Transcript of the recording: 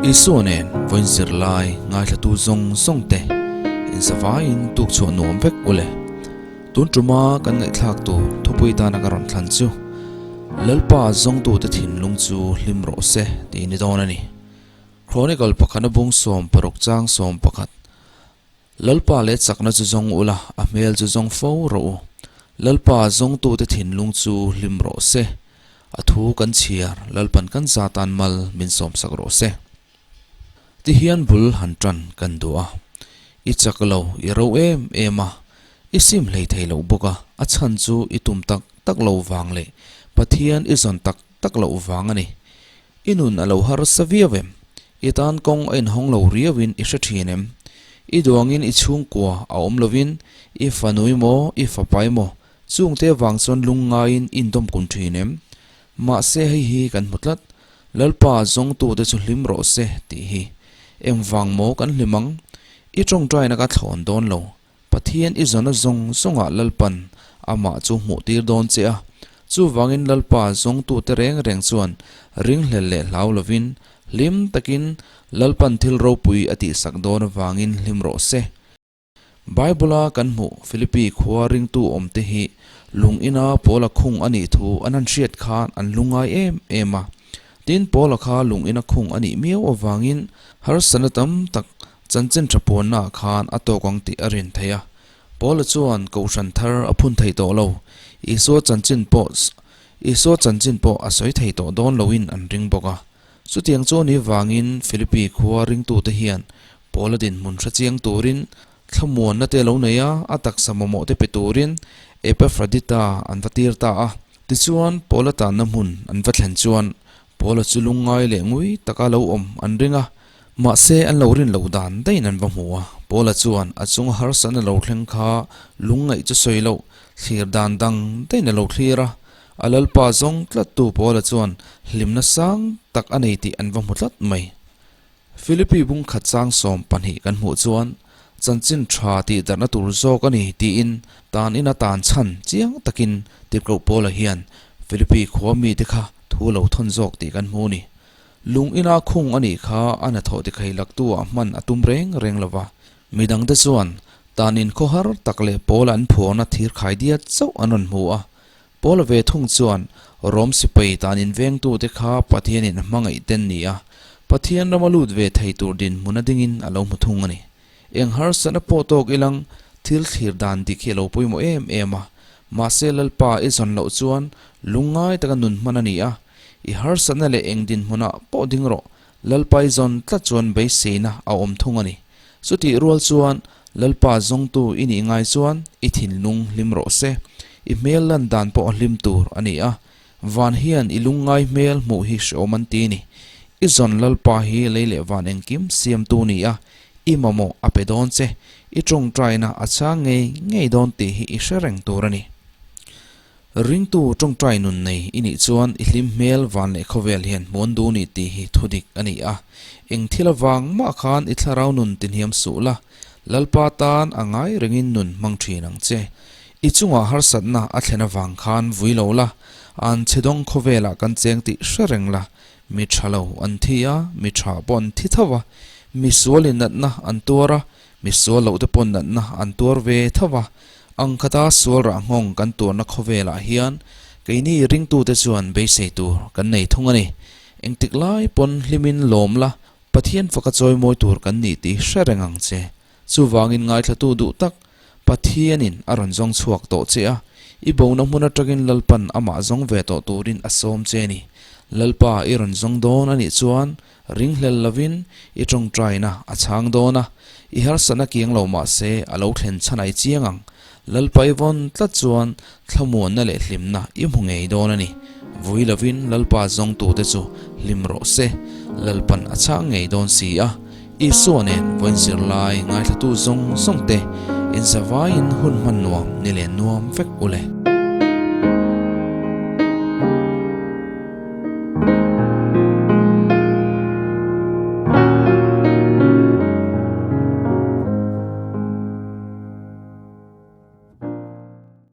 Isua nen vawiin zirlai ngaithlatu zawng zawng te insavaiin tuk chhuah nuam vek u le. Tun tuma kan ngaihthlak tur thupui tana ka rawn thlan chu Lalpa zawngtute thinlung chu hlim rawh se tih ni dawn a ni. Chronicle pakhana bung 16 chang 11 Lalpa leh chakna chu zawng ula, a hmel chu zawng fo rawh u. Lalpa zawngtute thinlung chu hlim rawh se. A thu kan chhiar, Lalpan kan za tan mal min sawmsak rawh se. Ti hian bul han tan kan duh a. I chak lo, i ro em em a, i sim hlei thei loh bawk a, a chhan chu i tum tak tak lo vang leh Pathian i zawn tak tak loh vang a ni. I nun a lo harsa viau em? I tan kawng a inhawng lo riauin i hre thin em? I duangin i chhungkua a awm lovin i fanu emaw i fapa emaw chungte vang chuan lungngaiin i indawmkun thin em? Mahse hei hi kan hmu tlat, Lalpa zawngtute chu hlim rawh se tih hi. Engvang maw kan hlim ang? I tawngtaina ka thlawn dawn lo. Pathian i zawna zawng zawngah Lalpan amah chu hmuh tir dawn che a, chuvangin Lalpa zawngtute reng reng chuan ringhlel leh hlau lovin hlim takin Lalpan thil ropui a tihsak dawn avangin hlim rawh se. Bible-a kan hmuh Philippi khua ringtu awmte hi lung ina Paula khung a nih thu an han hriat khan an lungngai em em a. Tin, Paula kha lung ina khung a nih miau avangin harsatna tam tak Chanchin tha puannaah khan a tawk ang tih a rin theih a. Paula chuan Kohhran thar a phun thei tawh lo. Isua chanchin pawh Isua chanchin pawh a sawi thei tawh dawn loin an ring bawk a. Chutiang chu ni vangin Philippi khua ringtute hian Paula dinhmun hre chiang turin thlamuanna te lo nei a, a taksa mamawh te pe turin Epafradita an va tir ta a. Tichuan Paula tanna hmun an va thlen chuan Paula chu lungngai leh ngui taka lo awm an ring a. Mahse, an lo rin loh dan daihin an va hmu a, Paula chuan a chunga harsatna lo thleng kha lungngaih chu sawi loh, thlir dan dang daihin a lo thlir a. A Lalpa zawng tlattu Paula chuan hlimna sang tak a nei tih an va hmu tlat mai. Philippi bung khat chang 12 kan hmuh chuan, Chanchin tha tih darhna tur zawk a ni tiin tan ina tan chhan chiang takin Tirhkoh Paula hian Philippi khua mite kha thu lo thawn zawk tih kan hmu a ni. Lung ina khung a nih kha a hnathawh tikhei laktu ah hman a tum reng reng lo va. Midangte chuan tan in khawhar tak leh Paula an phuarna thir khai diat chauh an rawn hmu a. Paula ve thung chuan Rom sipai tan in vengtute kha Pathianin a hmangaih ten ni a, Pathian rama lut ve thei tur dinhmun a dingin a lo hmu thung a ni. Eng harsatna pawh tawk ilang thil thlir dan dik hi a lo pawimawh em em a. Mahse Lalpa i zawn loh chuan lungngai taka nun hman a ni a. I harsatna leh eng dinhmunah pawh ding rawh, Lalpa i zawn tlat chuan beiseina a awm thung a ni. Chutih rual chuan Lalpa zawngtu i nih ngai chuan i thinlung hlim rawh se. I hmel lan dan pawh a hlim tur a ni a. Van hian i lungngai hmel hmuh hi hreawm an ti ni. I zawn Lalpa hi lei leh van engkim siamtu ni a, i mamawh a pe dawn che, i tawngtaina a chhang ngei ngei dawn tih hi i hre reng tur a ni. Ringtu tawngtai nun nei i nih chuan i hlim hmel van leh khawvel hian hmuan duh ni tih hi thudik a ni a. Eng thil avang mah khan i thlarau nun tihniam suh la, Lalpa tan a ngai rengin nun hmang thin ang che. I chungah harsatna a thlen avang khan vui lo la, an chhe dawng khawvelah kan cheng tih hre reng la, mi tha lo an thi a, mi tha pawh an thi tho a, mi sualin natna an tuar a, Mi sual loh te pawn natna an tuar ve tho va, ang khata sual rah nghawng kan tuarna khawvelah hian keini ringtute chuan beisei tur kan nei thung a ni. Engtik lai pawn hlimin lawm la, Pathian faka chawimawi tur kan ni tih hre reng ang che. Chuvangin ngaithlatu duh tak, Pathianin a rawn zawng chhuak tawh che a, i bona hmun atangin Lalpan amah zawng ve tawh turin a sawm che a ni. Lalpa i rawn zawng dawn a nih chuan Ringhlel lovin i tawngtaina a chhang dawn a, i harsatna kiang lo mah se a lo thlen chhan ai chiang ang. Lalpa i vawn tlat chuan thlamuanna leh hlimna i hmu ngei dawn a ni. Vui lovin Lalpa zawngtute chu hlim rawh se, Lalpan a chhang ngei dawn si a. Isua nen vawiin zirlai ngaithlatu zawng zawngte inzavaiin hun hman nuam ni leh nuam vek u le.